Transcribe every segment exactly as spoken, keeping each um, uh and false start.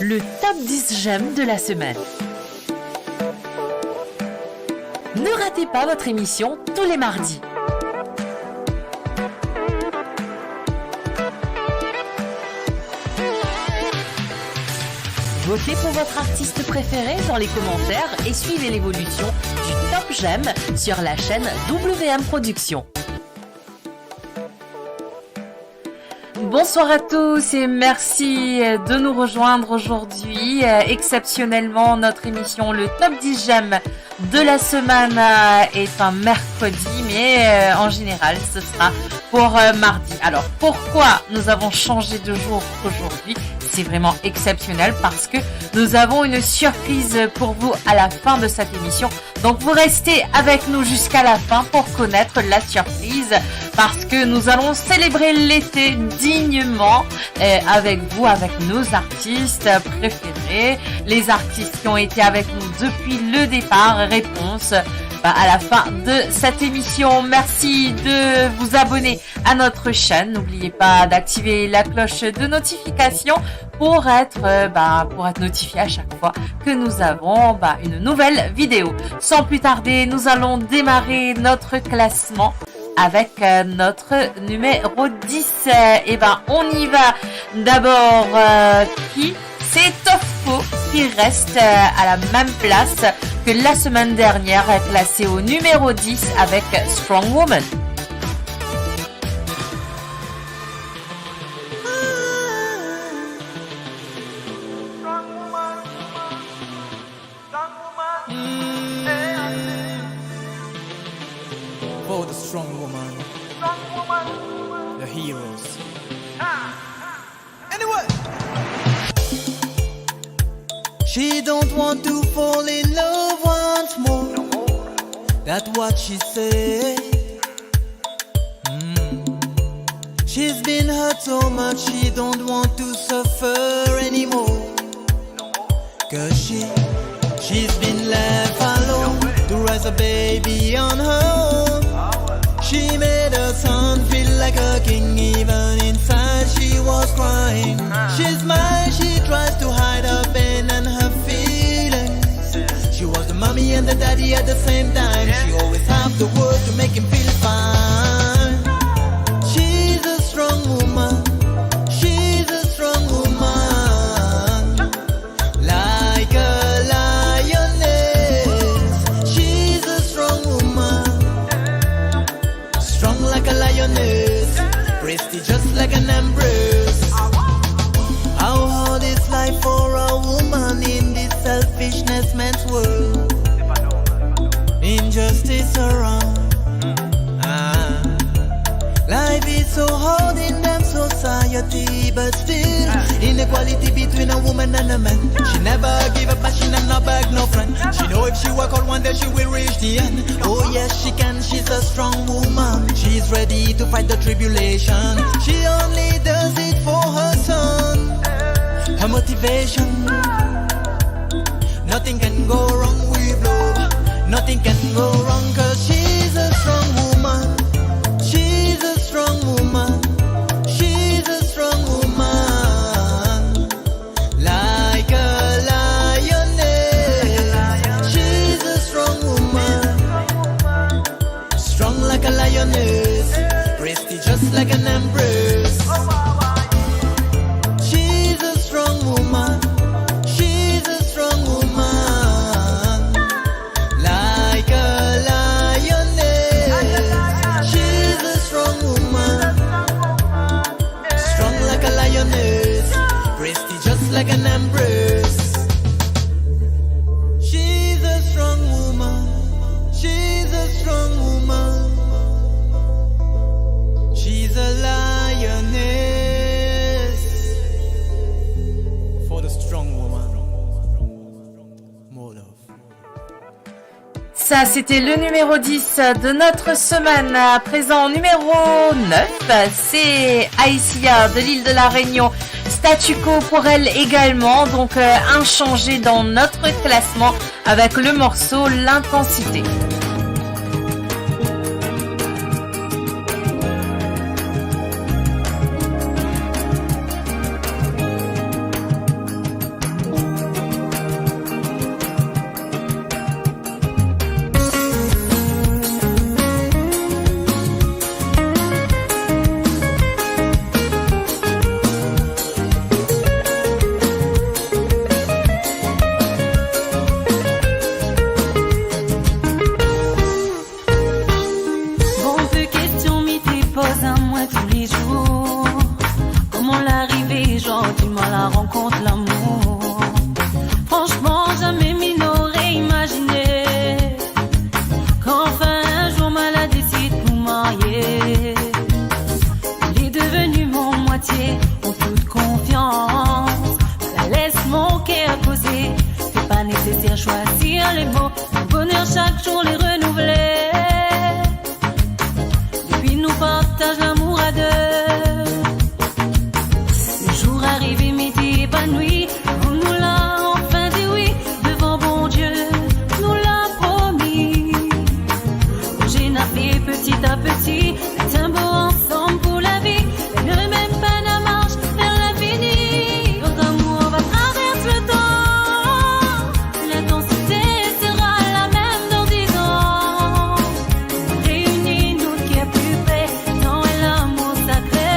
Le top dix j'aime de la semaine. Ne ratez pas votre émission tous les mardis. Votez pour votre artiste préféré dans les commentaires et suivez l'évolution du top j'aime sur la chaîne W M Productions. Bonsoir à tous et merci de nous rejoindre aujourd'hui. Euh, exceptionnellement, notre émission, le top dix j'aime de la semaine, euh, est un mercredi, mais, euh, en général, ce sera pour, euh, mardi. Alors, pourquoi nous avons changé de jour aujourd'hui ? C'est vraiment exceptionnel parce que nous avons une surprise pour vous à la fin de cette émission. Donc vous restez avec nous jusqu'à la fin pour connaître la surprise, parce que nous allons célébrer l'été dignement, euh, avec vous, avec nos artistes préférés, les artistes qui ont été avec nous depuis le départ. Réponse, bah, à la fin de cette émission. Merci de vous abonner à notre chaîne. N'oubliez pas d'activer la cloche de notification pour être, euh, bah, pour être notifié à chaque fois que nous avons, bah, une nouvelle vidéo. Sans plus tarder, nous allons démarrer notre classement avec, euh, notre numéro dix. Euh, eh ben, on y va. D'abord, euh, qui ? C'est Tofpo qui reste, euh, à la même place que la semaine dernière, classé au numéro dix avec Strong Woman. For the strong woman, the heroes. Anyway. She don't want to fall in love once more. That's what she say. Mm. She's been hurt so much, she don't want to suffer anymore. 'Cause she, she's been left alone to raise a baby on her own. She made her son feel like a king, even inside she was crying. She smiles, she tries to hide her pain and her feelings. She was the mommy and the daddy at the same time. She always have the word to make him feel fine. She's a strong woman. She's a strong woman. Like a lioness. She's a strong woman. Strong like a lioness, prestigious like an empress. How hard is life for a woman in this selfishness man's world? Injustice around. Ah. Life is so hard in dem society, but still, inequality between a woman and a man. She never give up, but she not, not beg no friend. She know if she work hard, one day she will reach the end. Oh yes, she can, she's a strong woman. She's ready to fight the tribulation. She only does it for her son. Her motivation. Nothing can go wrong with love. Nothing can go wrong 'cause she's a strong woman. She's a strong woman. She's a strong woman. Like a lioness, she's a strong woman. Strong like a lioness, prestigious like an empress. She's a strong woman, she's a strong woman. Like a lioness, she's a strong woman. Strong like a lioness, prestigious like an empress. She's a strong woman, she's a strong woman. She's a lioness. For the strong woman. More love. Ça, c'était le numéro dix de notre semaine. À présent, numéro neuf, c'est Aïssia de l'île de la Réunion. Statu quo pour elle également, donc, euh, inchangé dans notre classement avec le morceau L'Intensité. Mon ker koze, se pa neseser swazir le mo. Mon boner sak zour li renouvle. Depi nou partaz lamour a de, le zour arive, midi epanwi, nou la anfin dir wi devan Bondie, nou la promi. Proze nou a fer peti a peti, met enn mo ansam pou lavi, e nou mem pa nou mars ver linfini. Notre amour va traverser le temps, l'intensité sera la même dans dix ans. Reini nou ker pli pre dan lamour sakre.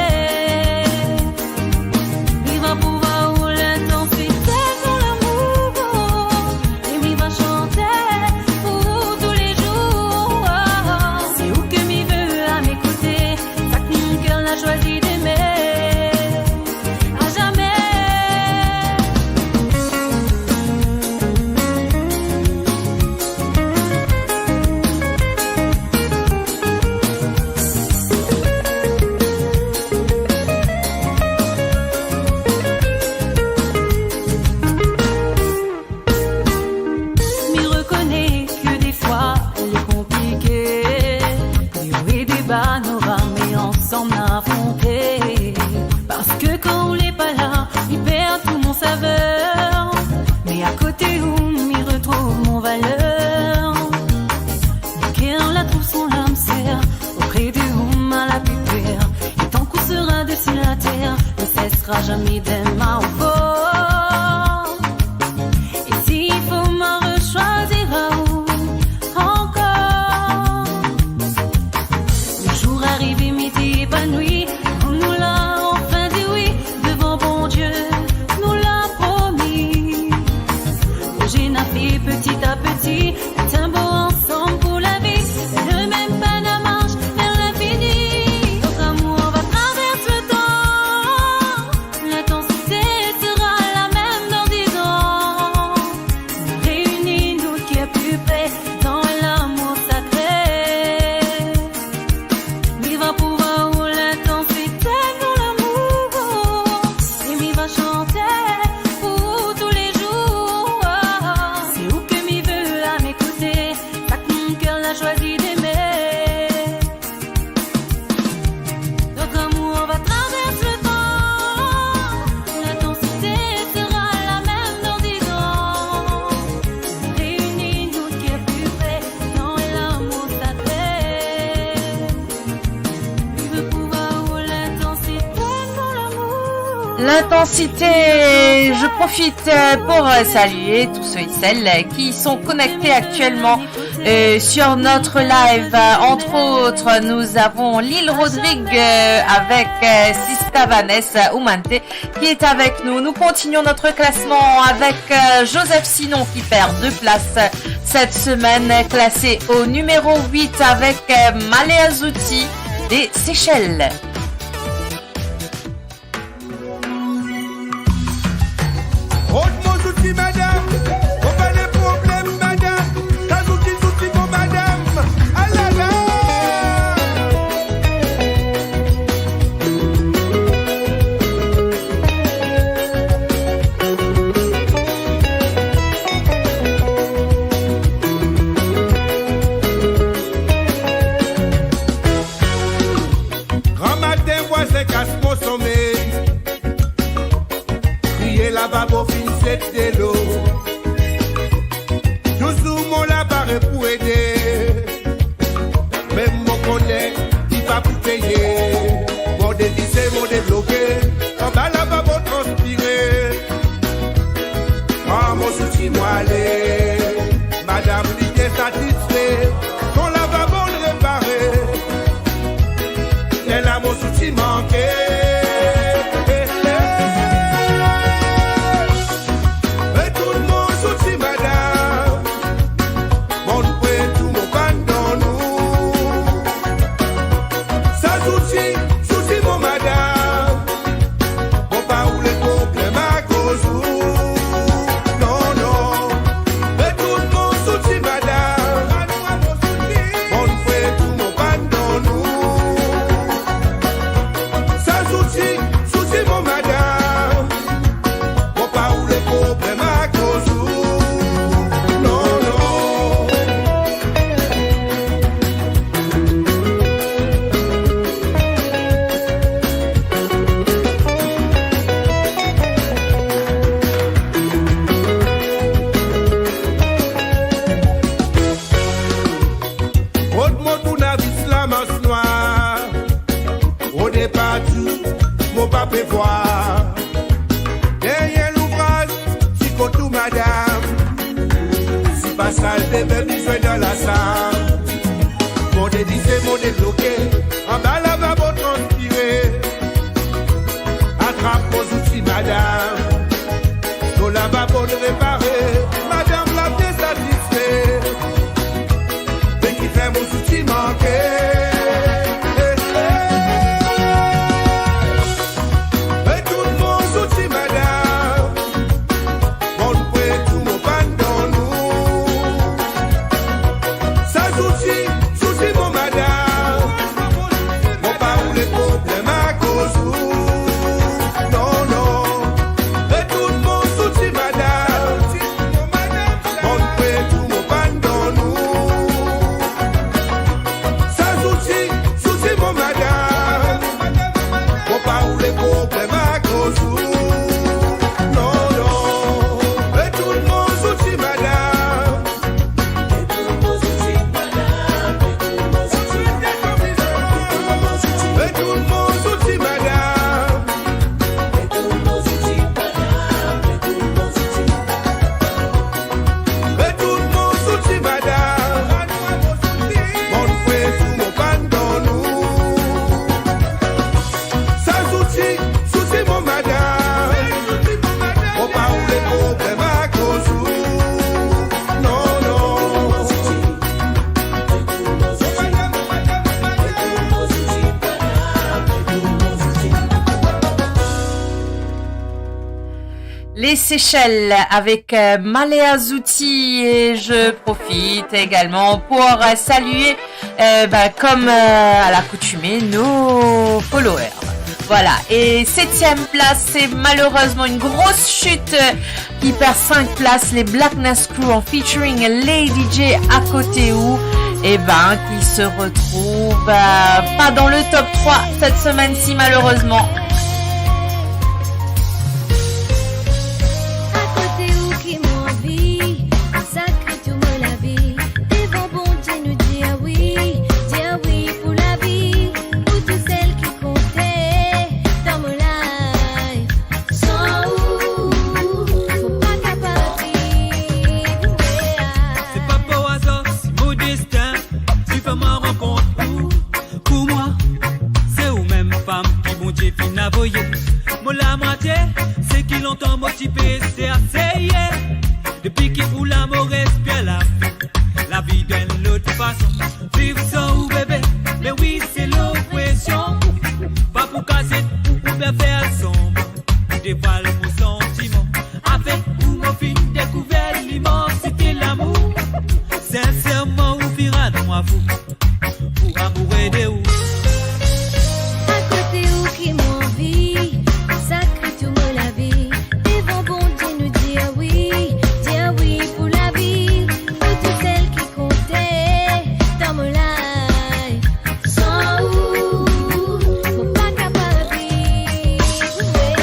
Li va prouv ou lintansite de lamour, e li va sante pou ou tou le zour. Se ou ke mi ve a me kote, sak mo ker la swazi dime, a zame. Mi rekone ke defwa li konplike, li wi deba nou rame ansam afronte. Parski kan ou le pa la, li perd tou mo saver. Me akote ou, mi retrouv mo valer. Mo ker la trouv son lamser, opre de ou mo la pli per. E tankou sera desi later, li sesra zame de mo kor. E si fo mo reswazir ou ankor, le zour arive, midi epanwi, nou la anfin dir wi devan Bondie, nou la promi. Proze nou a fer peti a peti, met enn mo ansam pou lavi, e nou mem pa nou mars ver linfini. Notre amour va traverser le temps, l'intensité sera la même dans dix ans. Reini nou ker pli pre dan lamour sakre. Li va prouv ou lintansite de lamour, e li va sante pou ou tou le zour. Se ou ke mi ve a me kote, sak mo ker la swazi dime. Notre amour va traverser le temps, l'intensité sera la même dans dix ans. Reini nou ker pli pre dan lamour sakre. Li ve prouv ou lintansite de lamour. L'intensité, je profite, euh, pour, euh, saluer tous ceux et celles, euh, qui sont connectés actuellement euh, sur notre live. Euh, entre autres, nous avons Lille Rodrigue, euh, avec, euh, Sista Vanessa Umante qui est avec nous. Nous continuons notre classement avec, euh, Joseph Sinon qui perd deux places cette semaine, classé au numéro huit avec, euh, Malé Azouti des Seychelles. Rod mo zouti, madam. Mo pa ena problem, madam. Sa zouti, zouti mo madam. Alala. Gramatin, vwazin kas mo somey. Kriye lavabo finn set delo. Touzour mo la pare pou ede. Me mo kone li pa pou peye. Mo devize, mo debloke. Anba lavabo transpire. Pran mo zouti, mo ale. Madam li bien satisfe. Son lavabo repare. Lerla mo zouti manke. Retourn mo zouti, madam. Mo pran tou mo pann donn ou. Sa zouti, zouti mo madam. Mo pa oule problem akoz ou. Non, non. Retourn mo zouti, madam. Lasal de bin bizin dan lasal. Mo de dife, mo debloke, anba lavabo transpire. Atrap mo zouti, madam. Mo lavabo repare, madam la bien satisfe. Me kifer mo zouti manke? Eh, eh. Retourn mo zouti, madam. Mo'nn pran tou, mo pa'nn donn ou. Sa zouti, zouti mo madam. Mo pa oule problem akoz ou. Non, non. Retourn mo zouti, madam. Mo'nn pran tou, mo pa'nn donn ou. Sa zouti, zouti mo madam. Mo pa oule problem akoz ou. Non, non. Retourn mo zouti, madam. Retourn mo zouti, madam. Retourn mo zouti, madam. Retourn mo zouti, madam. Retourn mo zouti, madam. Mo'nn pran tou, mo pa'nn donn ou. Sa zouti, zouti mo madam. Mo pa oule problem akoz ou. Non, non. Les Seychelles avec, euh, Malea Zouti, et je profite également pour, euh, saluer, euh, bah, comme, euh, à l'accoutumée, nos followers. Voilà, et septième place, c'est malheureusement une grosse chute, euh, qui perd cinq places, les Black Nas Crew en featuring Lady J, À côté ou, et ben, qui se retrouvent, euh, pas dans le top trois cette semaine-ci, malheureusement. Akote ou ki mo anvi, sakre tou mo lavi. Devan Bondie nou dir wi, dir wi pou lavi, ou tousel ki konte dan mo life. San ou, mo pa kapav viv, yeah. Se pa par azar si mo destin ti fer mwa rankont ou. Pou mwa, se ou mem fam ki Bondie finn avoye. Mo lamwatie, seki lontan mo ti pe eseye. Depi ki ou la, mo respir lavi, lavi dan enn lot fason. Viv san ou, bebe, me wi, se lopresion. Pa pou kazet ou, oubien fer sanblan pou devwal mo santiman. Avek ou, mo finn dekouver limansite lamour. Sinserman, ou finn rann mwa fou. Pou amour de ou. Akote ou ki mo anvi, sakre tou mo lavi. Devan Bondie nou dir wi, dir wi pou lavi. Ou tousel ki konte dan mo life. San ou, mo pa kapav viv.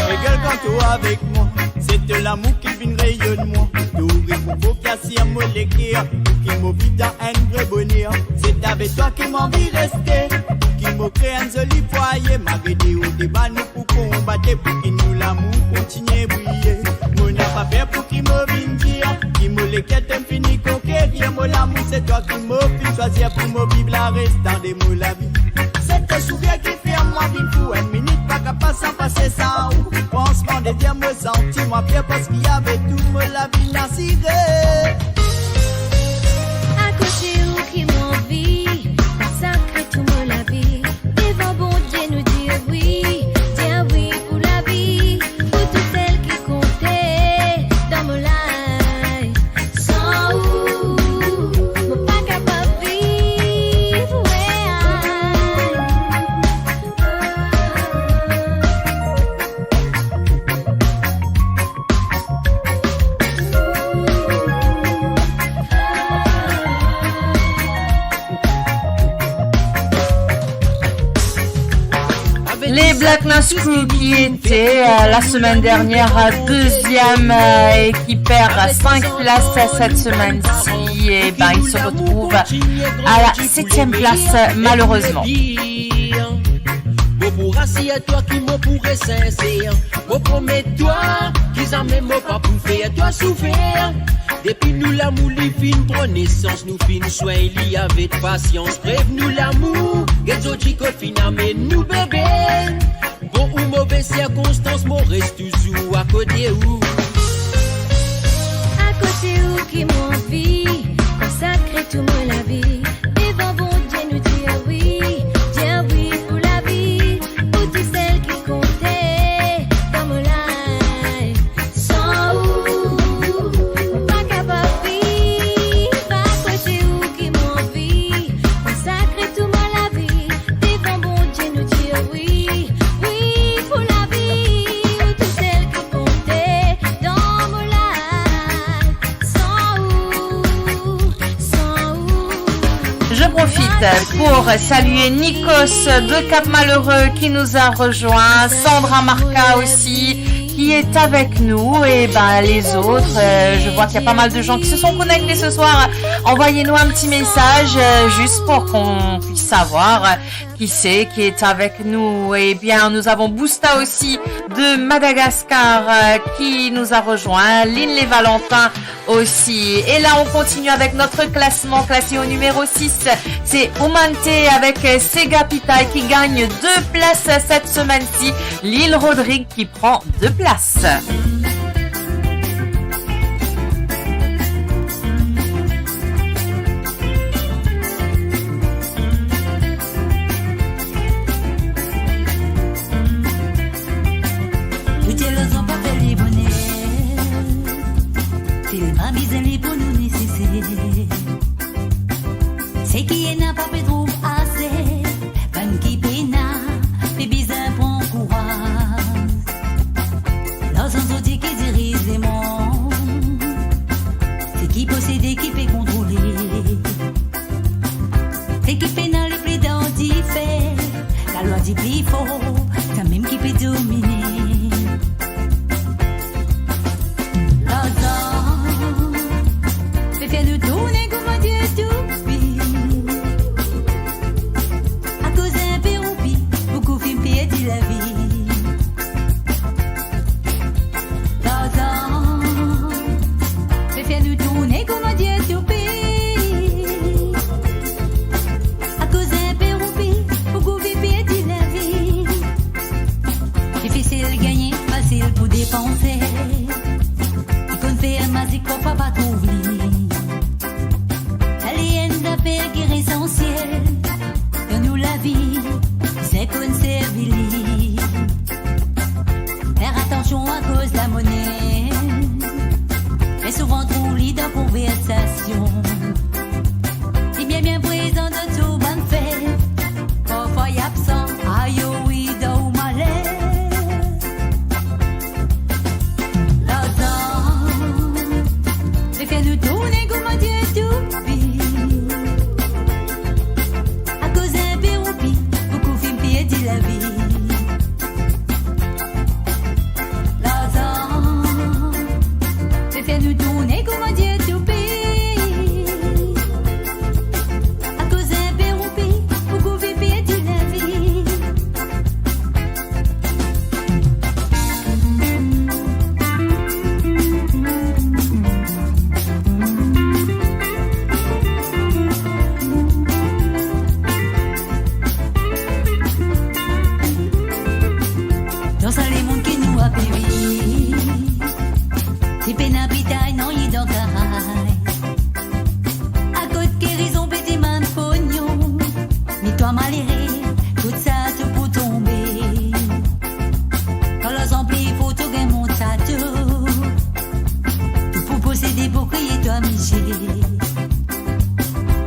Regarde quand t'es avec moi, c'est de l'amour qui vient rayonne moi. T'aurais pour beau Sir mo leker, pou ki mo viv dan enn vre boner. Se avek twa ki mo anvi reste, pou ki mo kre enn zoli fwaye. Malgre de o deba nou pou konbat, pou ki nou lamour kontinie briye. Mo napa per pou ki mo vinn dir, ki mo leker to'nn fini konkerir. Mo lamour, se twa ki mo finn swazir, pou mo viv larestan de mo lavi. Se to sourir ki fer mwa vinn fou, enn minit pa kapav san pase san ou. Fransman de dir, mo santi mwa fier, parski avek ou mo lavi inn asire. Akote ou ki mo anvi, sakre tou mo lavi. Devan Bondie nou dir wi, dir wi pou lavi. Ou tousel ki konte dan mo life. San ou, mo pa kapav viv, we. Les Black Nas Crew qui étaient, euh, la semaine dernière, euh, deuxième, euh, et qui perd cinq places cette semaine-ci, et ben, ils se retrouvent à la septième place, euh, malheureusement. Mo pou rasir twa ki mo pou res sinser. Mo promet twa ki zame mo pa pou fer twa soufer. Depi nou lamour li finn pran nesans, nou finn swegn li avek pasians. Prev nou lamour, get zot dikot finn amenn nou bebe. Bon ou move sirkonstans, mo res touzour akote ou. Akote ou ki mo anvi, konsakre tou mo lavi. Devan Bondie nou dir wi, dir wi pou lavi. Ou tousel ki konte dan mo life. San ou, mo pa kapav viv. Akote ou ki mo anvi, konsakre tou mo lavi. Devan Bondie nou dir wi, wi pou lavi. Ou tousel ki konte dan mo life. San ou, san ou. Je profite pour saluer Nikos de Cap-Malheureux qui nous a rejoint, Sandra Marca aussi, qui est avec nous, et ben, les autres, euh, je vois qu'il y a pas mal de gens qui se sont connectés ce soir. Envoyez-nous un petit message, euh, juste pour qu'on puisse savoir, euh, qui c'est qui est avec nous. Eh bien, nous avons Bousta aussi de Madagascar, euh, qui nous a rejoint, Lynn Les Valentin aussi. Et là, on continue avec notre classement, classé au numéro six. C'est Omante avec, euh, Sega Pita qui gagne deux places cette semaine-ci. Lille Rodrigue qui prend deux places. Touye larzan pa fer li boner, fil pa bizin li pou nou neseser. Seki ena pa pe trouv ase, bann ki pena pe bizin pran kouraz. Larzan zordi ki diriz lemond, seki posede ki pe kontrole. Seki pena li pli dan dife, lalwa di pli for, samem ki pe domine. Larzan pe fer nou tourne kouma Dieu toupi. Akoz inpe roupi, boukou finn perdi lavi. Larzan pe fer nou tourne kouma Dieu toupi. Akoz inpe roupi, boukou finn perdi lavi. Difisil gagne, fasil pou depanse. Li konn fer mazik, parfwa pa trouv li. Sa li enn zafer ki esansiel dan nou lavi, se konn servi li. Fer atansion akoz lamone, me souvan trouv li dan konversasion. Li bien bien prezan dan tou bann fet, parfwa li absan, ayo wi, dan ou maler. Larzan pe fer nou tourne kouma Dieu toupi. Akoz inpe roupi, boukou finn perdi lavi. Larzan pe fer nou tourne kouma Dieu toupi. Akoz inpe roupi, boukou finn perdi lavi. Dan sa lemonn ki nou ape viv, ti pena pitay nanye dan karay. Kot gerizon pe dimann pognon, ni twa malere, tou sa tou pou tonbe. Kan larzan pli for, to gagn mont sa tou, to pou posede pou kriye twa misie.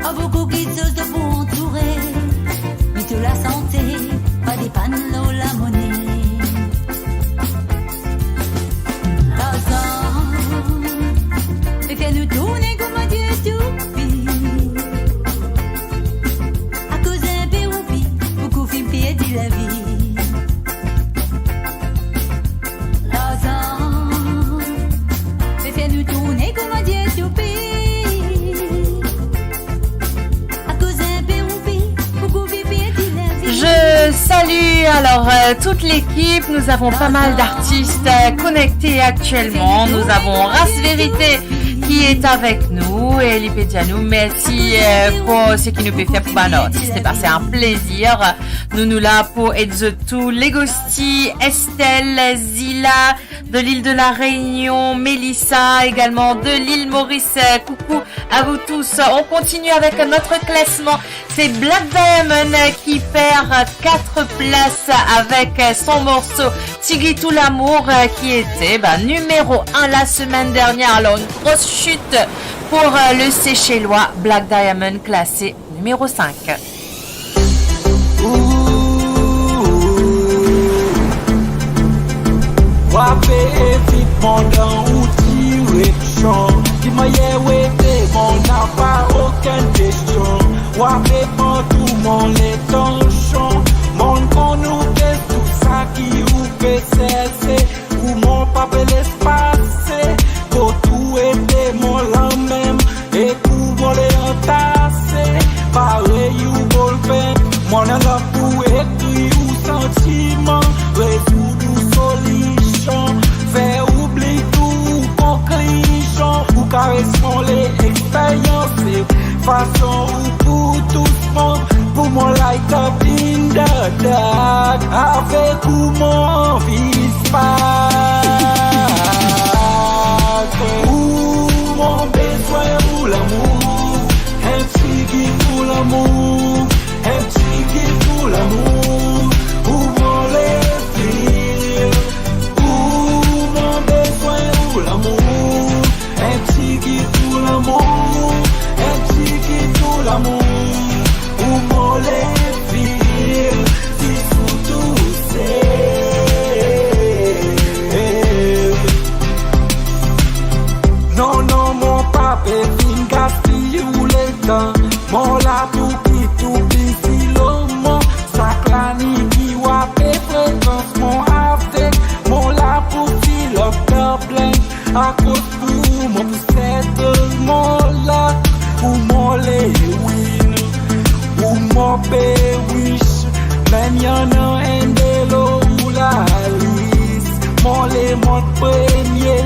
Ar boukou kiksoz to pou antoure, me to lasante pa depann lor lamone. Larzan pe fer nou tourne kouma Dieu toupi. Akoz inpe roupi, boukou finn perdi lavi. Larzan pe fer nou tourne kouma Dieu toupi. Akoz inpe roupi, boukou finn perdi lavi. Je salue alors, euh, toute l'équipe. Nous avons pas mal d'artistes, euh, connectés actuellement. Nous avons Race Vérité ki est avec nous e li pe dir nou mersi, euh, pou seki nou pe fer pou bann artis. Se pa, se un plaisir. Nou, nou la pou ed zot tou, Legosti, Estelle, Zila, de l'île de la Réunion, Mélissa, également de l'île Maurice. Euh, coucou à vous tous. On continue avec notre classement. C'est Black Diamond qui perd quatre places avec son morceau Tigit ou Lamour, qui était, ben, numéro un la semaine dernière. Alors, une grosse chute pour, euh, le Seychellois. Black Diamond classé numéro cinq. Ou ape evit mwa dan ou direksion. Ki mannyer ou ede mwa, napa okenn kestion. Ou ape pran tou mo letansion. Mo konn ou pe tou sa ki ou pe serse. Ou mo pa pe les pase. Kot ou ete mwa lamem, e pou mo le antase, parey ou bolpen. Mo ena la pou ekrir ou santiman, rezoud ou solision, fer oubli tou ou konklizion. Ou kares mo le eksperyans, fason ou pou tous mwa, pou mo light up in the dark. Avek ou mo anvi spark. Ou mo bezwin ou lamour, enn tigit ou lamour, enn tigit ou lamour, ou mo le feel. Ou mo bezwin ou lamour, enn tigit ou lamour, enn tigit ou lamour, ou mo le feel, zis ou touse. Non, non, mo pa pe vinn gaspiy ou letan. Mo la pou kit ou bizi lor mwa. Sak la ni ki ou ape frekans mwa avek. Mo la pou fill up the blank. Akoz pou mo pou settle mo luck. Ou mo le win, ou mo pe wish. Mem ena enn de lor ou lalis. Mo le mont premie,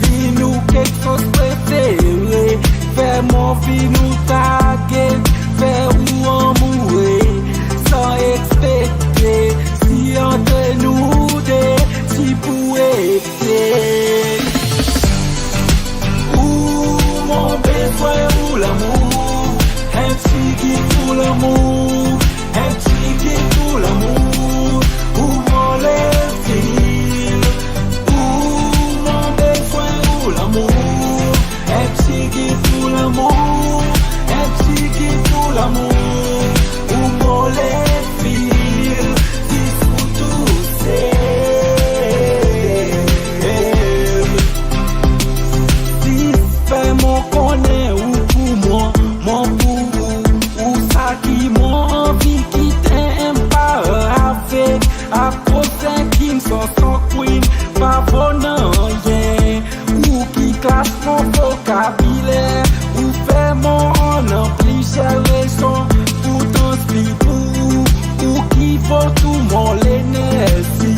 vinn ou kiksoz prefere. Fer mo vinn ou target, fer ou amoure san expektez. Si ant nou de, ti pou ete. Ou mo bezwin ou lamour, enn tigit ou lamour, enn tigit ou lamour, ou mo le feel. Ou mo bezwin ou lamour, enn tigit ou lamour, enn tigit ou lamour, ou mo le feel, zis ou touse. Zis fer mo konnen ou pou mwa, mwa pou ou. Ou sa ki mo anvi kit enn pa avek. Akoz enn king san san queen pa vo nanye. Ou ki klas mo vokabiler, ou fer mo annan plizier rezon pou transpir pou ou. Ou ki vo tou mo lenerzi,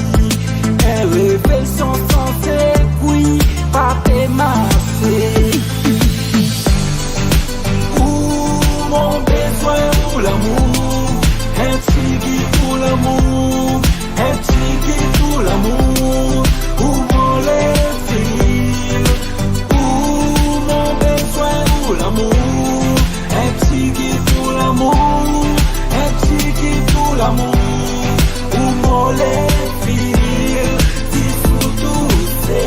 enn revel san san sekwi pa pe mase. Ou mo bezwin ou lamour, enn tigit ou lamour, enn tigit ou lamour, ou mo le feel. Ou mo bezwin ou lamour, enn tigit ou lamour, enn tigit ou lamour, ou mo le feel, zis ou touse.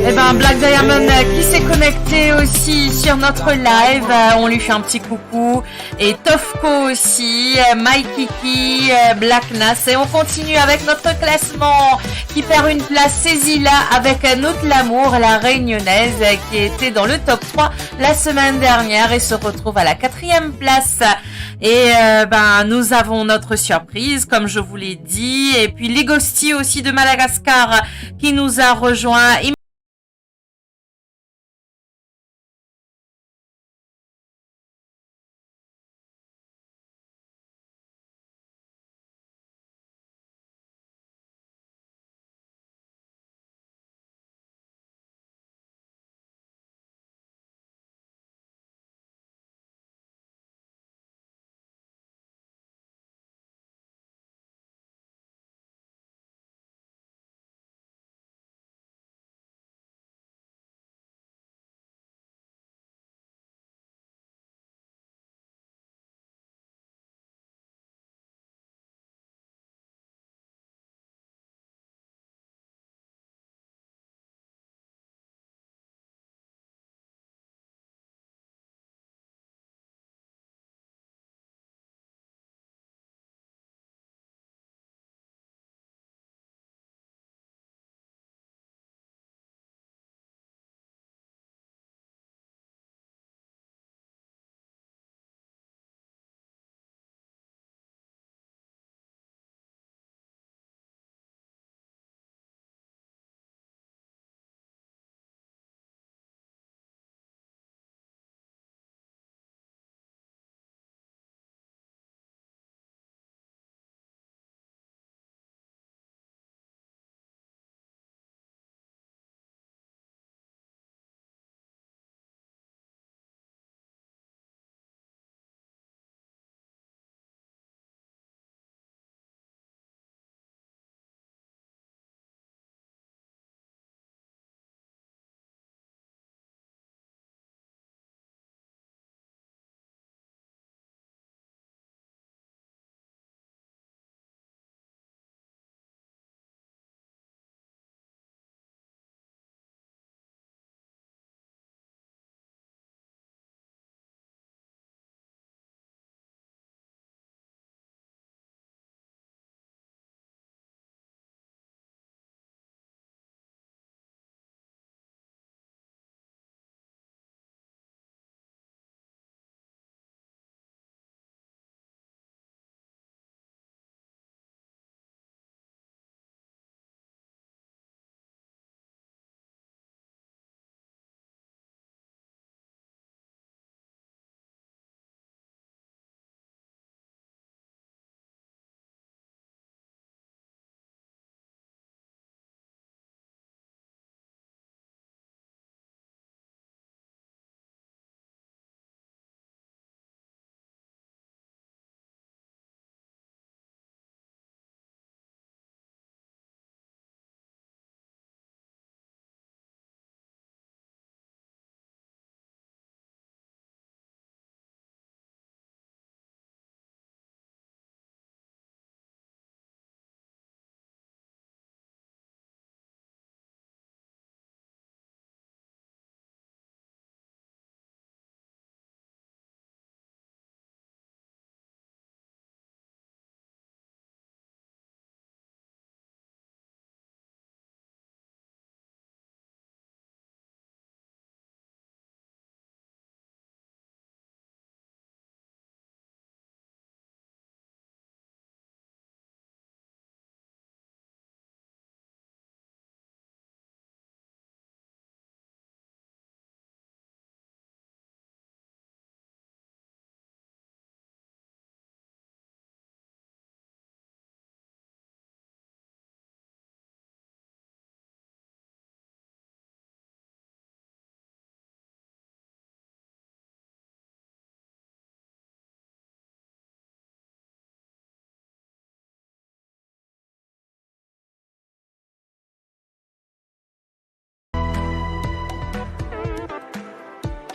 Eh ben, Black Diamond, euh, qui s'est connecté aussi sur notre live, euh, on lui fait un petit coucou. Et Tofco aussi, euh, Mike Kiki, euh, Black Nas. Et on continue avec notre classement qui perd une place, c'est Zila avec, euh, Nout Lamour, la réunionnaise, euh, qui était dans le top trois la semaine dernière et se retrouve à la quatrième place. Et, euh, ben, nous avons notre surprise, comme je vous l'ai dit. Et puis Ligosti aussi de Madagascar qui nous a rejoint.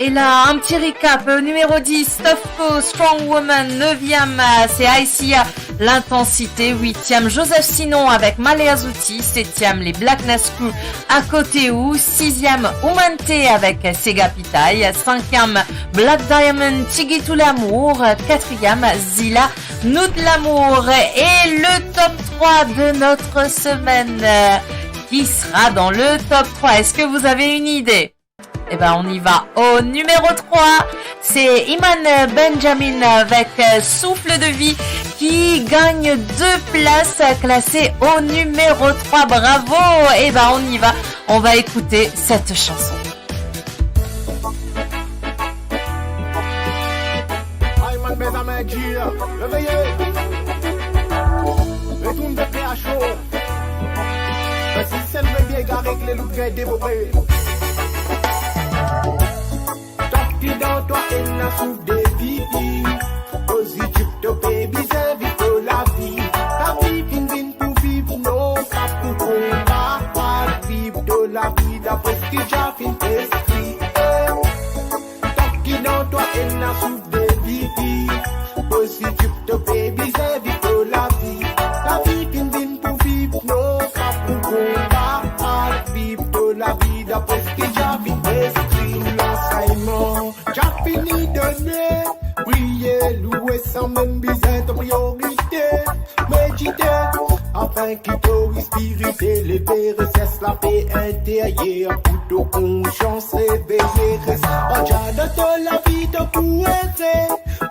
Et là, un petit récap. Euh, numéro dix, Stofco, Strong Woman. Neuvième, euh, c'est Aïssia, L'Intensité. Huitième, Joseph Sinon avec Malé Azouti. Septième, les Black Nascou, À côté ou. Sixième, Oumante avec Sega Pitay. Cinquième, Black Diamond, Tigit ou Lamour. Quatrième, Zila, Nout Lamour. Et le top trois de notre semaine. Euh, qui sera dans le top trois ? Est-ce que vous avez une idée ? Eh ben, on y va au numéro trois. C'est Iman Benjamin avec, euh, Souffle de vie qui gagne deux places, classé au numéro trois. Bravo. Eh ben, on y va. On va écouter cette chanson. Ay, man, mes amis, G, réveillez. Retourne de P H O. Pesi sel bebe gare ek le loup gay devore. Tanki dan twa ena souf de vivi, pozitif to pe bizin viv to lavi. Lavi finn vinn pou viv, non pa pou konba. Al viv to lavi dapre seki Jah finn eskri. Eh. Tanki dan twa ena souf de vivi, pozitif to pe bizin viv to lavi. Lavi finn vinn pou viv, non pa pou konba. Al viv to lavi dapre seki Jah finn eskri. Tou lansegnman Jah finn done, priye, loue sanmem bizin to priorite. Medite, afin ki to lespri leve, resers lape interyer, pou to konsians reveye. Res ar Jah dan to lavi, to pou ere.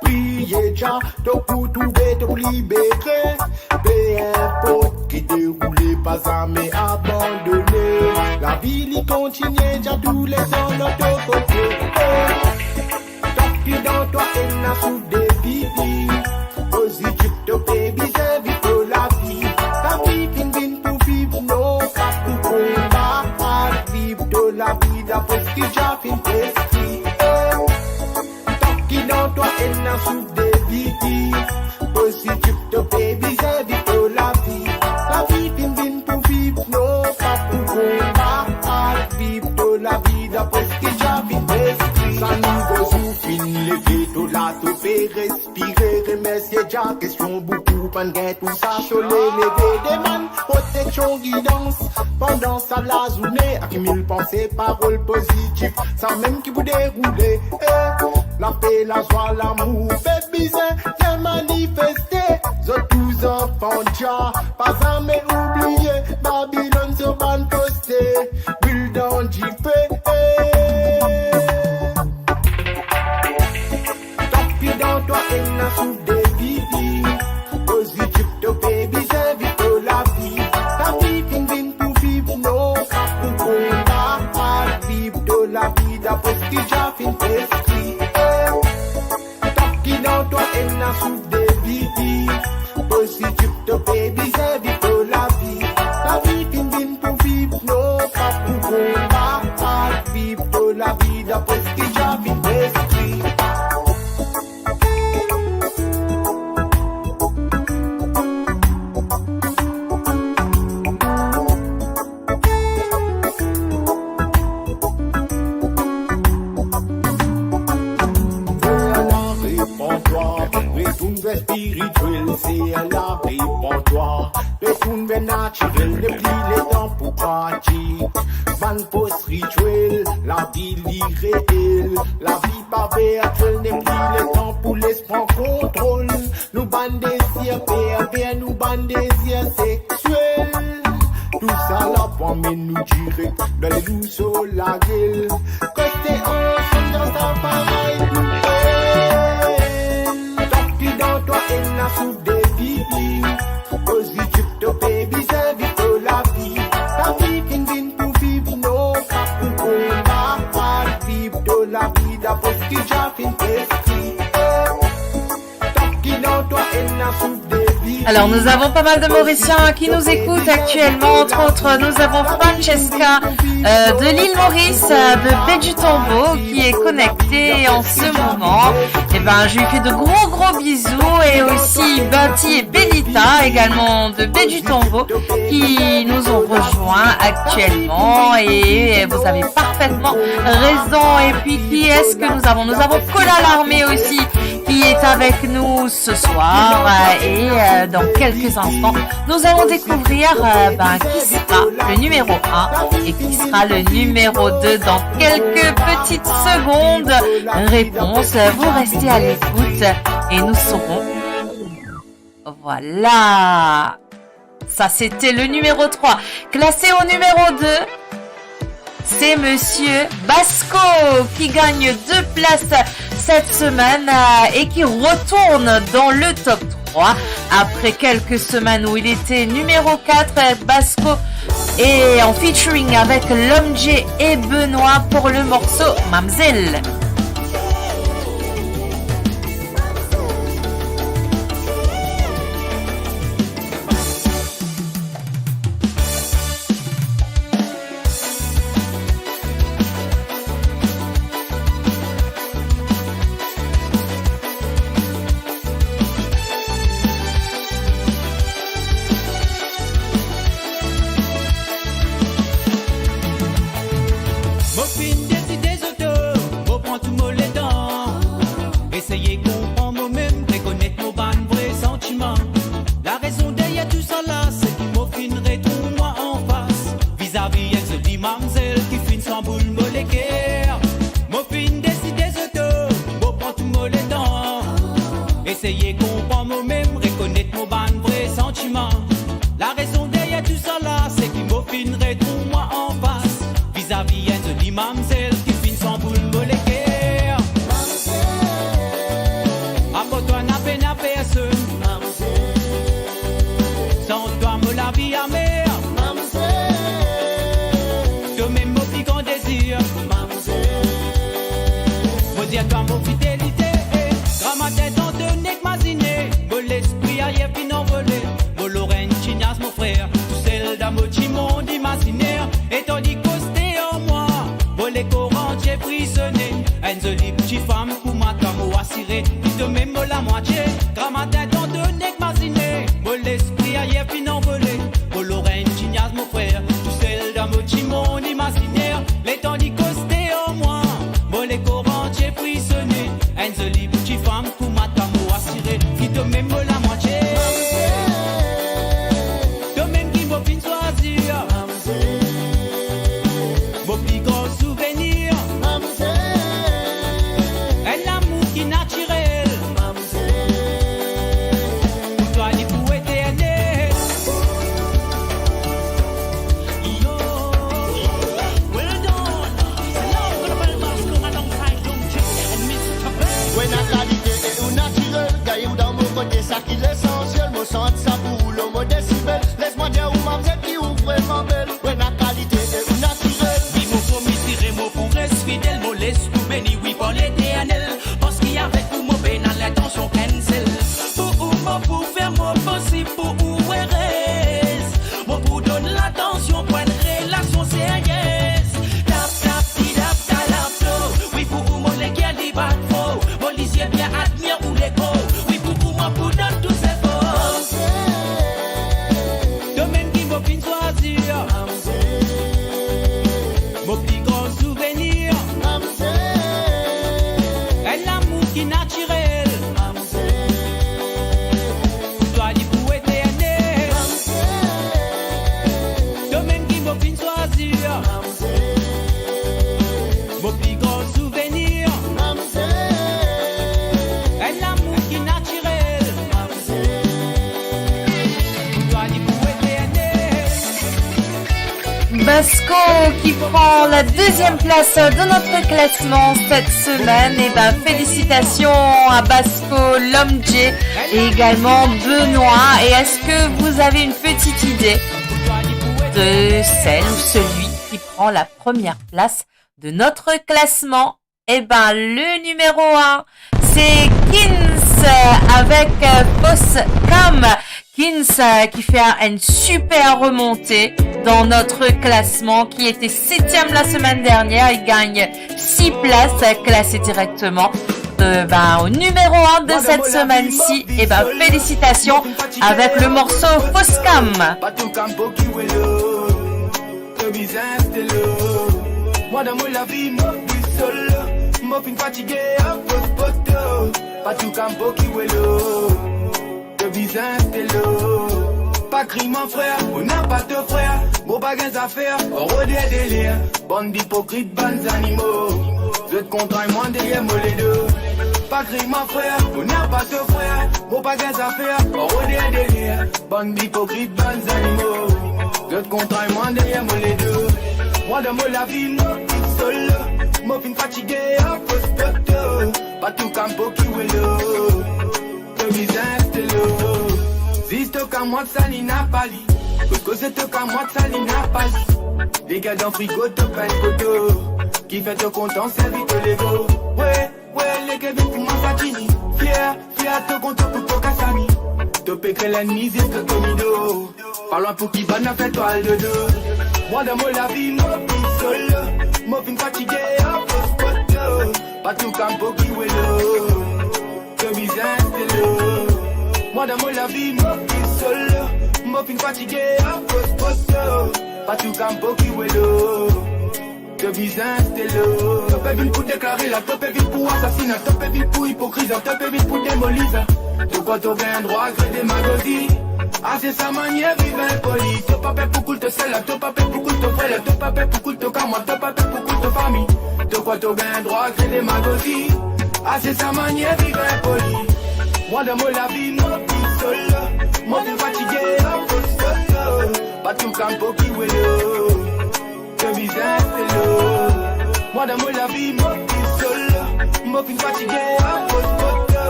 Priye Jah, to pou trouve, to pou libere. Pe inport ki deroule, pa zame abandone. Lavi li kontinie, Jah touletan dan to kote. Eh. Tanki dan twa ena souf de vivi, pozitif to pe bizin viv to lavi. Lavi finn vinn pou viv, non pa pou konba. Al viv to lavi dapre seki Jah finn eskri. Eh. Tanki dan twa ena souf de vivi, pozitif to pe bizin viv to lavi. Lavi finn vinn pou viv, non pa pou konba. Al viv to lavi dapre seki Jah finn eskri. Sa nouvo zour finn leve, to la to pe respire, remersie Jah, kestion boukou, pann gagn tou sa, sole leve, demann proteksion, gidans. Pandan sa lazourne, akimil panse, parol pozitif, samem ki pou deroule. Eh, lape, lazwa, lamour, pe bizin vinn manifeste. Zot tou zanfan Jah, pa zame oubliye, Babilonn so bann poste, bril dan dife. Eh. Tanki dan twa ena souf de vivi, pozitif to pe bizin viv to lavi. Lavi finn vinn pou viv, non pa pou konba. Al viv to lavi dapre seki Jah finn eskri. Eh. Tanki dan twa ena souf de vivi, pozitif to pe bizin viv to lavi. Lavi finn vinn pou viv, non pa pou konba. Al viv to lavi dapre seki Jah finn eskri. Fer la repann twa, retourn ver spiritiel, ser la repann twa, retourn ver natirel, nepli letan pou pratik bann fos ritiel, lavi li reel, lavi pa virtiel, nepli letan pou les pran kontrol nou bann dezir perver, nou bann dezir seksiel. Tousala pou amenn nou direk dan ledou so lagel. Koste ansam dan sa parey nou bel. Tanki dan twa ena souf de vivi, pozitif to pe bizin viv to lavi. Lavi finn vinn pou viv, non pa pou konba. Al viv to lavi dapre seki Jah finn eskri. Eh. Alors, nous avons pas mal de Mauriciens qui nous écoutent actuellement. Entre autres, nous avons Francesca, euh, de l'île Maurice, euh, de Baie du Tombeau, qui est connectée en ce moment. Eh ben, je lui fais de gros, gros bisous et aussi Betty et Benita, également de Baie du Tombeau, qui nous ont rejoints actuellement et vous avez participé parfaitement raison. Et puis, qui est-ce que nous avons ? Nous avons Kola Larmé aussi, qui est avec nous ce soir. Euh, et, euh, dans quelques instants, nous allons découvrir, euh, ben, qui sera le numéro un et qui sera le numéro deux dans quelques petites secondes. Réponse, vous restez à l'écoute et nous saurons. Voilà. Ça, c'était le numéro trois. Classé au numéro deux, c'est monsieur Basco qui gagne deux places cette semaine, euh, et qui retourne dans le top trois. Après quelques semaines où il était numéro quatre, Basco est en featuring avec Lom Djee et Benoît pour le morceau Mamzelle. Mo finn deside zot, mo pran tou mo letan. Eseye konpran mo mem, rekonet mo bann vre santiman. Larezon deryer tousala, se ki mo finn retrouv mwa anfas, vizavi enn zoli mamzel ki finn sanboul mo leker. Mo finn deside zot, mo pran tou mo letan. Eseye konpran mo mem, rekonet mo bann vre santiman. Larezon deryer tousala, se ki mo finn retrouv mwa anfas, vizavi enn zoli mamzel ki finn sanboul mo leker. Apar twa, napa ena personn. San twa, mo lavi amer. To mem mo pli gran dezir. Mo dir twa mo fidelite, eh. Gramatin tanto nek mazine, mo lespri ayer finn anvole. Mo lor enn ti niaz, mo frer, tousel dan mo ti mond imaziner. Letan li koste ar mwa, mo lekor antie frizone. Enn zoli ti fam kouma twa, mo asire ki to mem mo lamwatie. Gramatin tanto nek mazine, mo lespri ayer finn anvole. Mo lor enn ti niaz, mo frer, tousel dan mo ti mond imaziner. Letan li koste ar mwa, mo lekor antie frizone. Enn zoli ti fam kouma twa, mo asire ki to mem mo lamwatie. To mem ki mo finn swazir. Mo pli gran souvenir. Enn lamour ki natirel. Pou twa li pou eternel. Yo. Well done. It's love for the bell boss, come alongside Young J and Mister Bell. Ou ena kalite e ou natirel, gagn ou dan mo kote, sa ki lesansiel, mo sant sa pou ou lor mo desibel. Les mwa dir ou, mamzel, ki ou vreman bel. Ou ena kalite e ou natirel. Wi, mo promet, mo pou res fidel, mo les tou beni, wi, par Leternel. Parski avek ou mo pena lintansion enn sel. Pou ou mo pou fer mo posib pou ou erez. Mo pou donn latansion pou enn relasion serye. Tap, tap, ti, tap, talap, to. Wi, pou ou mo leker li bat for. Mo lizie bien admir ou lekor. Wi, pou ou mo pou donn tou zefor. To mem ki mo finn swazir. Mo pli gran souvenir. Enn lamour ki natirel. Pou twa li pou eternel. To mem ki mo finn swazir. Mo pli gran souvenir. Enn lamour ki natirel. Basco qui prend la deuxième place de notre classement cette semaine. Eh ben, félicitations à Basco, Lom Djee et également Benoît. Et est-ce que vous avez une petite idée de celle ou celui qui prend la première place de notre classement ? Eh ben, le numéro un, c'est Gims, euh, avec, euh, Fausse Cam. Gims, euh, qui fait une super remontée dans notre classement, qui était septième la semaine dernière. Il gagne six places, euh, classé directement, euh, ben, au numéro un de cette semaine-ci. Eh ben, félicitations avec le morceau Fausse Cam. Bato kampo ki welo, to bizin stelo. Mwa dan mo lavi, mo viv solo. Mo finn fatige ar fos poto. Partou kan mo ki welo. To bizin stelo. Pa kriy mwa frer, mo napa to frer. Mo pa gagn zafer, rode deler. Bann ipokrit, bann zanimo. Zot kontray mwa deryer mo ledo. Pa kriy mwa frer, mo napa to frer. Mo pa gagn zafer, rode deler. Bann ipokrit, bann zanimo. Zot kontray mwa deryer mo ledo. Mwa dan mo lavi, mo viv solo. Mo finn fatige ar fos poto. Partou kan mo ki welo. To bizin stelo. Zis to kan mwa sa li napa li. Kot koze to kan mwa sa li napa li. Leker dan frigo to pinn foto. Kifer to kontan servi to lego. We, we, leker vinn pou mwa sa tini. Fier, fier to kontan pou to kasami. To pe kre lennmi zis to komido. Pa lwin pou ki bann afer twa al dodo. Mwa dan mo lavi, mo viv solo. Mo finn fatige ar fos poto. Partou kan mo ki welo. To bizin stelo. Mwa dan mo lavi, mo viv solo. Mo finn fatige ar fos poto. Partou kan mo ki welo. To bizin stelo. To pe vinn pou deklare la, to pe vinn pou asasina, to pe vinn pou ipokriza, to pe vinn pou demoliza. To krwar to gagn drwa kre demagozi. Ase sa manier viv inpoli. To pa per pou koul to sel la, to pa per pou koul to frer la, to pa per pou koul to kamwad, to pa per pou koul to fami. To krwar to gagn drwa kre demagozi. Ase sa manier viv inpoli. Mwa dan mo lavi, mo viv solo. Mo finn fatige ar fos poto. Partou kan mo ki welo. To bizin stelo. Mwa dan mo lavi, mo viv solo. Mo finn fatige ar fos poto.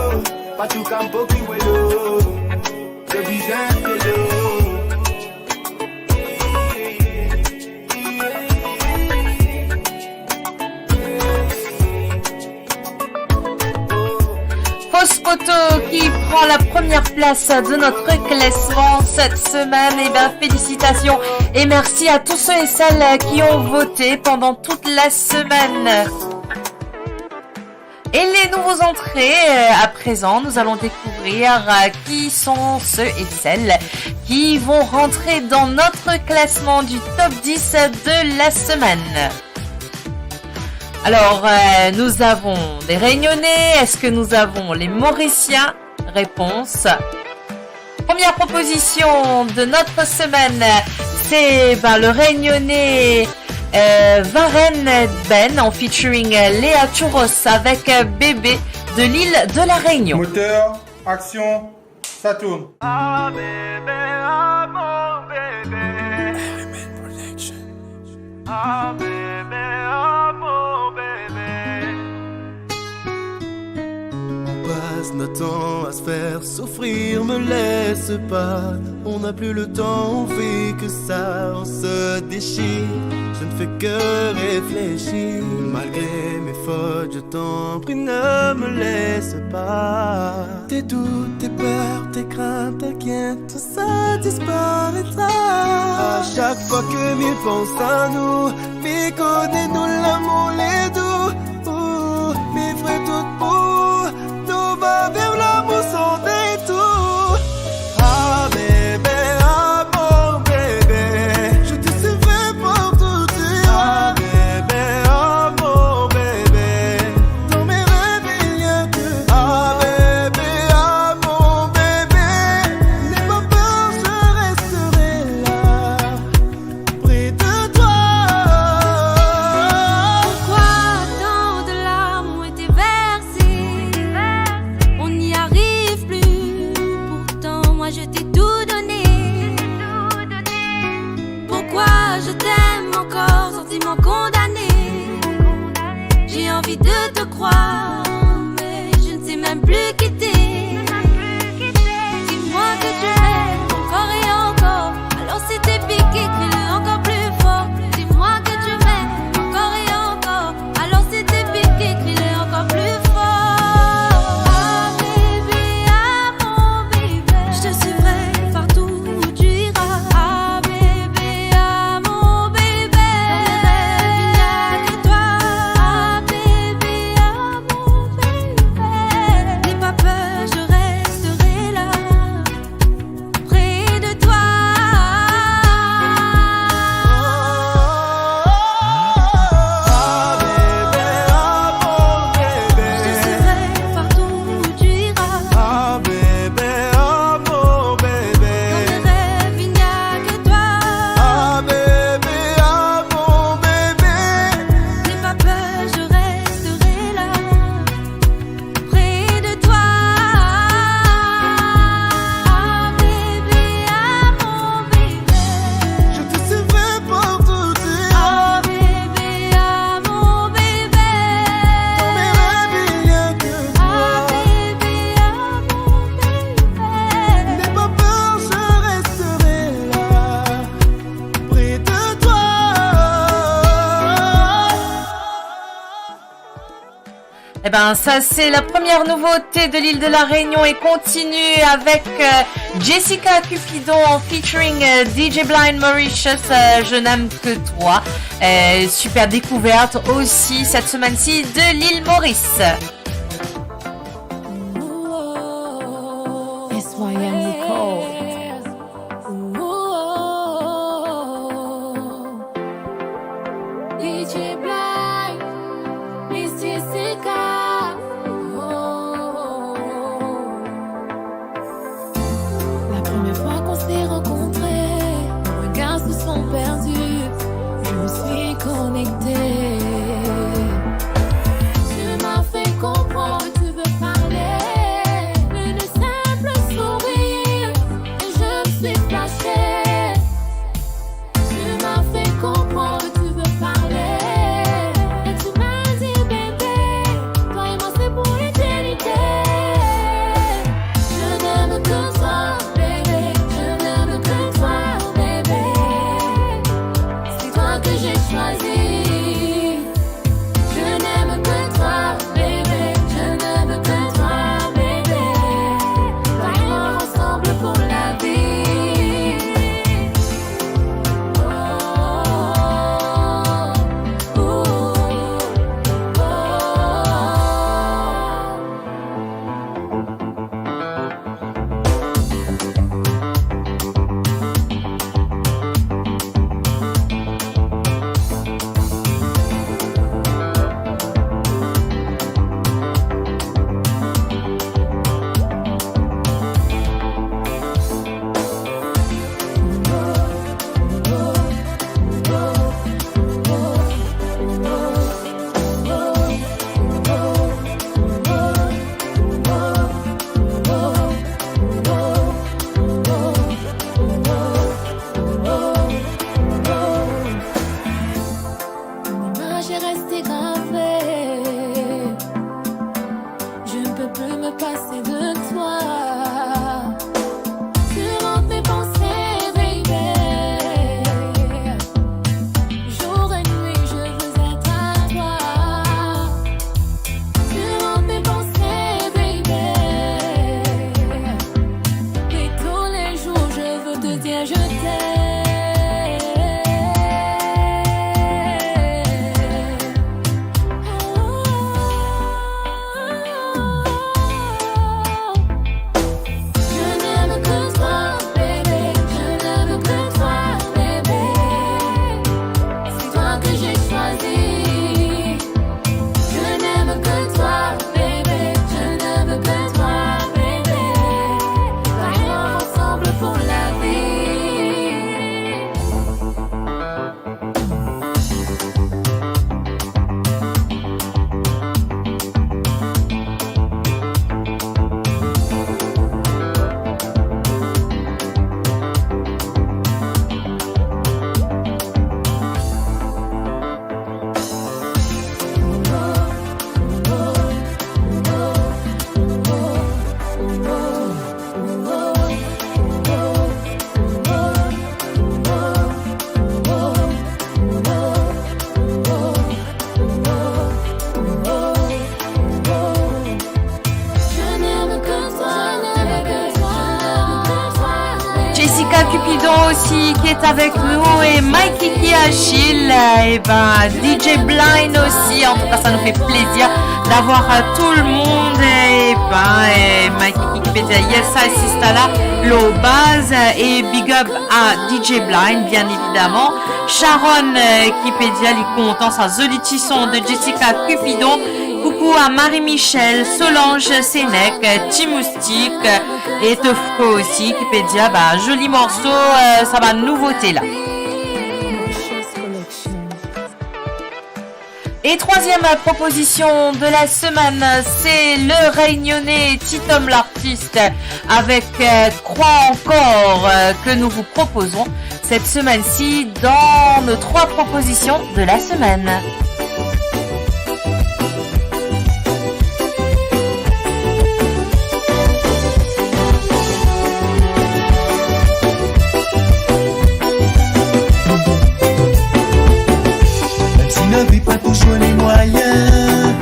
Partou kan mo ki welo. To bizin stelo. Fos poto qui prend la première place de notre classement cette semaine. Eh ben, félicitations et merci à tous ceux et celles qui ont voté pendant toute la semaine. Et les nouveaux entrées, euh, à présent, nous allons découvrir, euh, qui sont ceux et celles qui vont rentrer dans notre classement du top dix de la semaine. Alors, euh, nous avons des Réunionnais, est-ce que nous avons les Mauriciens ? Réponse. Première proposition de notre semaine, c'est, ben, le Réunionnais, euh, Varenne Ben en featuring, euh, Léa Chouros avec, euh, Bébé de l'île de la Réunion. Moteur, action, ça tourne. Ah bébé, ah mon bébé. Element Production. Ah bébé, ah mon bébé. On passe notre temps à se faire souffrir, me laisse pas. On n'a plus le temps, on fait que ça, on se déchire. Je ne fais que réfléchir. Malgré mes fautes, je t'en prie, ne me laisse pas. Tes doutes, tes peurs, tes craintes, t'inquiète, tout ça disparaîtra. À chaque fois que mi pans a nou, mi kone nou lamour le dou. Ou, mi fer tou pou nou va viv lamour san detour. Ah bébé, ah mon bébé, je te suivrai partout où tu iras. Ah bébé, ah mon bébé, dans mes rêves il y a que toi. Ah bébé, ah mon bébé, n'aie pas peur, je resterai là, près de toi. Pourquoi tant de larmes ont été versées ? On n'y arrive plus. Pourtant, moi, je t'ai tout donné. Pourquoi je t'aime encore, sentiment condamné ? J'ai envie de te croire, mais je ne sais même plus qui t'es. Dis-moi que tu m'aimes encore et encore. Alors si t'es piqué, crie-le encore plus fort. Dis-moi que tu m'aimes encore et encore. Alors si t'es piqué, crie-le encore plus fort. Ah bébé, ah mon bébé, je te suivrai partout où tu iras. Ah bébé, ah mon bébé, dans mes rêves il n'y a que toi. Ah bébé, ah mon Eh ben, ça, c'est la première nouveauté de l'île de la Réunion et continue avec, euh, Jessica Cupidon en featuring, euh, D J Blind Mauritius, euh, Je n'aime que toi. Euh, super découverte aussi cette semaine-ci de l'île Maurice. S Y M Records. D J Blind, Miss Jessica. La première fois qu'on s'est rencontrés, nos regards se sont perdus. Je me suis connectée. Tu m'as fait comprendre que tu veux parler. Une simple sourire et je me suis flashée. Tu m'as fait comprendre que tu veux parler. Et tu m'as dit, bébé, toi et moi c'est pour l'éternité. Je n'aime que toi, bébé. Je n'aime que toi, bébé. C'est toi que j'ai choisi. Je n'aime que toi, bébé. Je n'aime que toi, bébé. Toi et moi ensemble pour la vie. Oh, oh, oh, oh. Ton image est restée gravée. Je ne peux plus me passer de toi. Tu hantes mes pensées, baby. Jour et nuit, je veux être à toi. Tu hantes mes pensées, baby. Et tous les jours, je veux te dire je t'aime. Je n'aime que toi, bébé. Je n'aime que toi, bébé. C'est toi que j'ai choisi. Je n'aime que toi, bébé. Je n'aime que toi, bébé. Restons ensemble pour la vie. Jessica Cupidon aussi qui est avec nous et Mike Kiki Achille, euh, et ben, D J Blind aussi. En tout cas, ça nous fait plaisir d'avoir, euh, tout le monde. Et ben, euh, Mike Kiki ki pe dir, yes, sa, sista la, lor baz, euh, et big up à D J Blind, bien évidemment. Sharon, euh, ki pe dir li kontan sa zoli ti son de Jessica Cupidon. Coucou à Marie-Michel, Solange Sénèque, Ti Moustique, euh, et Tofko aussi, ki pe dir, ah bah, zoli morso, euh, sa bann nouvote la. Et troisième proposition de la semaine, c'est le Réunionnais Titom l'artiste avec, euh, Crois encore, euh, que nous vous proposons cette semaine-ci dans nos trois propositions de la semaine. Mem si lavi pa touzour ena mwayin,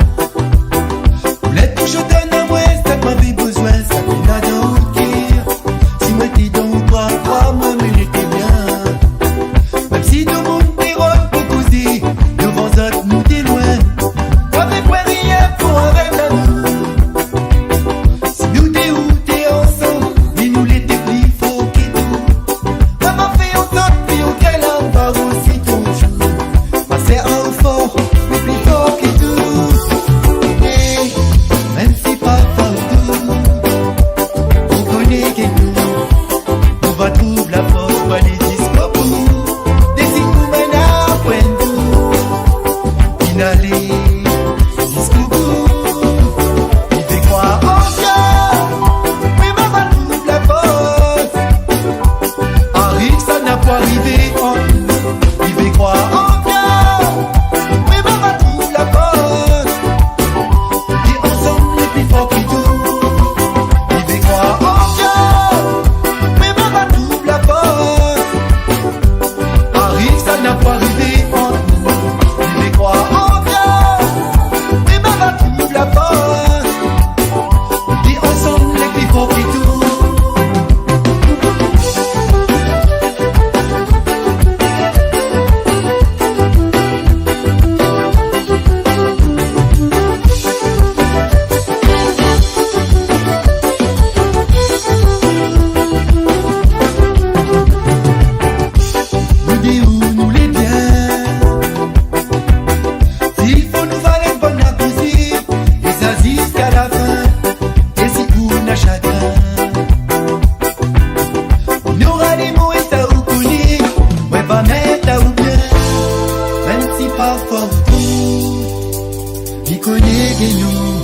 Li kone ke nou,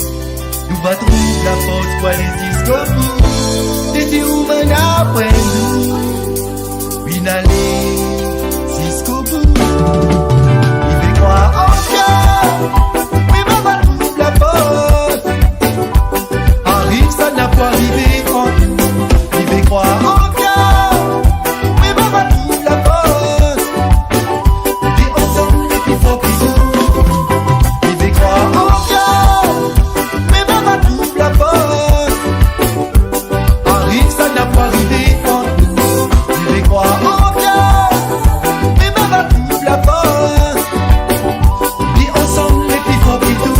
nou pa trouv lafors pou ale ziskobou. Li dir ou bann apre nou, vinn ale ziskobou. Li pe krwar ankor, me pa trouv lafors. Ariv sa, napa arive ant nou. Li pe krwar ankor, me pa trouv lafors. Li ansam li pli for ki tou. Li pe krwar ankor, me pa trouv lafors. Ariv sa, napa arive ant nou. Li pe krwar ankor, me pa trouv lafors. Li ansam li pli for ki tou.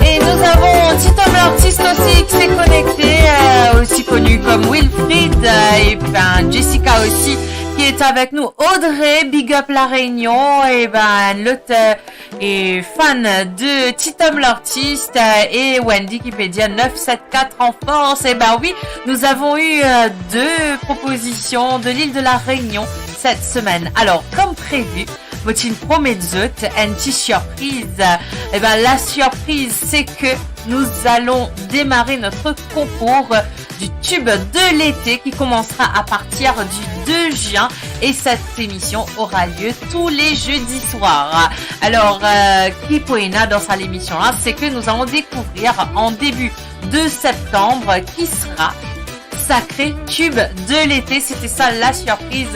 Et nous avons Titom l'artiste aussi qui s'est connecté, euh, aussi connu comme Wilfried, euh, et ben Jessica aussi qui est avec nous. Audrey, big up La Réunion, et ben l'autre, euh, et fan de Titom l'artiste, euh, et Wendy qui peut dire neuf sept quatre en force. Et ben oui, nous avons eu, euh, deux propositions de l'île de La Réunion cette semaine. Alors, comme prévu, mo ti promet zot enn ti surpriz. Eh ben, la surprise, c'est que nous allons démarrer notre concours du tube de l'été qui commencera à partir du deux juin et cette émission aura lieu tous les jeudis soirs. Alors, euh, ki pou ena dans cette émission-là, c'est que nous allons découvrir en début de septembre qui sera sacré tube de l'été. C'était ça la surprise.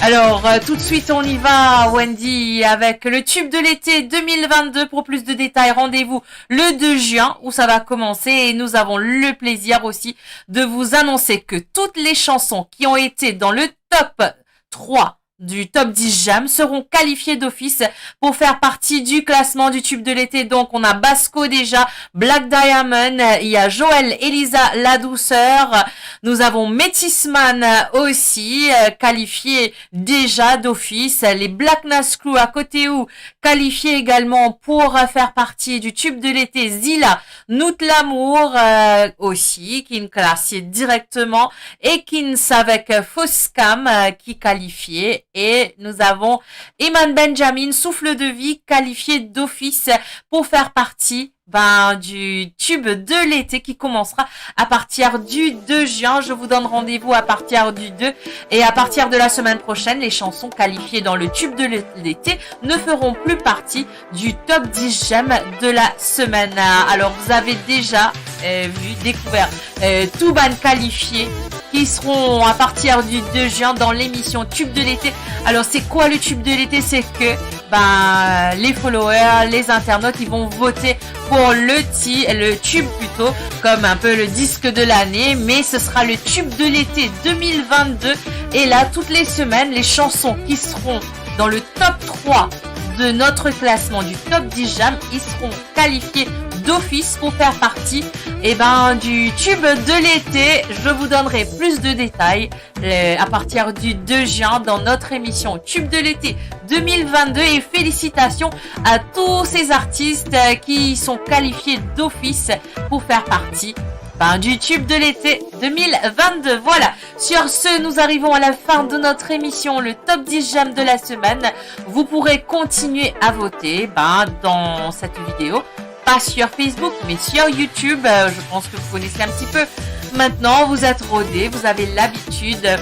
Alors, euh, tout de suite, on y va, Wendy, avec le tube de l'été deux mille vingt-deux. Pour plus de détails, rendez-vous le deux juin où ça va commencer. Et nous avons le plaisir aussi de vous annoncer que toutes les chansons qui ont été dans le top trois du top dix J'aime seront qualifiées d'office pour faire partie du classement du tube de l'été. Donc, on a Basco déjà, Black Diamond, euh, il y a Joël Elisa, La Douceur. Nous avons Métis Man, euh, aussi, euh, qualifié déjà d'office. Les Black Nas Crew à côté ou qualifiés également pour, euh, faire partie du tube de l'été. Zila, Nout Lamour, euh, aussi, ki inn klase direkteman, Ekins avek, euh, Foscam, euh, ki kalifie, et nous avons Eman Benjamin, Souffle de vie, qualifié d'office pour faire partie, ben, du tube de l'été qui commencera à partir du deux juin. Je vous donne rendez-vous à partir du deux, et à partir de la semaine prochaine, les chansons qualifiées dans le tube de l'été ne feront plus partie du top dix J'aime de la semaine. Alors, vous avez déjà, euh, vu, découvert, euh, tout bann kalifie qui seront à partir du deux juin dans l'émission Tube de l'été. Alors, c'est quoi le tube de l'été ? C'est que, ben, les followers, les internautes, ils vont voter pour le ti-, le tube plutôt, comme un peu le disque de l'année, mais ce sera le tube de l'été deux mille vingt-deux. Et là, toutes les semaines, les chansons qui seront dans le top trois de notre classement du top dix J'aime, ils seront qualifiés d'office pour faire partie, eh ben, du tube de l'été. Je vous donnerai plus de détails, euh, à partir du deux juin dans notre émission Tube de l'été deux mille vingt-deux. Et félicitations à tous ces artistes, euh, qui sont qualifiés d'office pour faire partie, ben, du tube de l'été deux mille vingt-deux. Voilà. Sur ce, nous arrivons à la fin de notre émission, le top dix J'aime de la semaine. Vous pourrez continuer à voter, ben, dans cette vidéo, pas sur Facebook, mais sur YouTube. Euh, je pense que vous connaissez un petit peu. Maintenant, vous êtes rodés, vous avez l'habitude.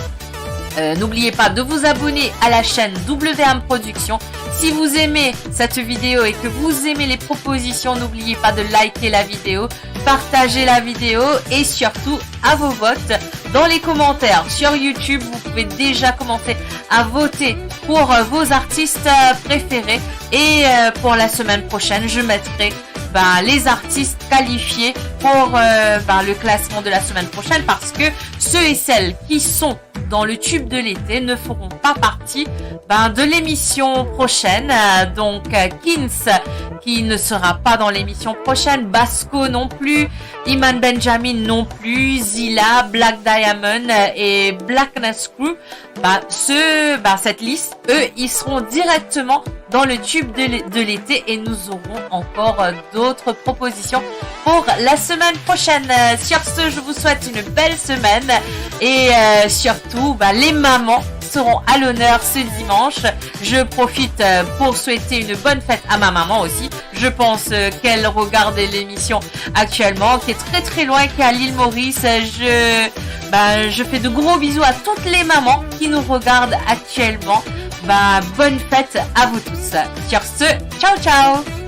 Euh, n'oubliez pas de vous abonner à la chaîne W M Production. Si vous aimez cette vidéo et que vous aimez les propositions, n'oubliez pas de liker la vidéo, partager la vidéo et surtout à vos votes dans les commentaires. Sur YouTube, vous pouvez déjà commencer à voter pour, euh, vos artistes, euh, préférés. Et, euh, pour la semaine prochaine, je mettrai ben, les artistes qualifiés pour, euh, ben, le classement de la semaine prochaine, parce que ceux et celles qui sont dans le tube de l'été ne feront pas partie, ben, de l'émission prochaine. Euh, donc, euh, Kins, qui ne sera pas dans l'émission prochaine, Basco non plus, Iman Benjamin non plus, Zila, Black Diamond, euh, et Blackness Crew, ben, ce, ben, cette liste, eux, ils seront directement dans le tube de l'é-, de l'été et nous aurons encore, euh, d'autres propositions pour la semaine prochaine. Euh, sur ce, je vous souhaite une belle semaine et, euh, surtout, ben, les mamans seront à l'honneur ce dimanche. Je profite, euh, pour souhaiter une bonne fête à ma maman aussi. Je pense, euh, qu'elle regarde l'émission actuellement, qui est très, très loin, qui est à l'île Maurice. Je, ben, je fais de gros bisous à toutes les mamans qui nous regardent actuellement. Ben, bonne fête à vous tous. Sur ce, ciao, ciao.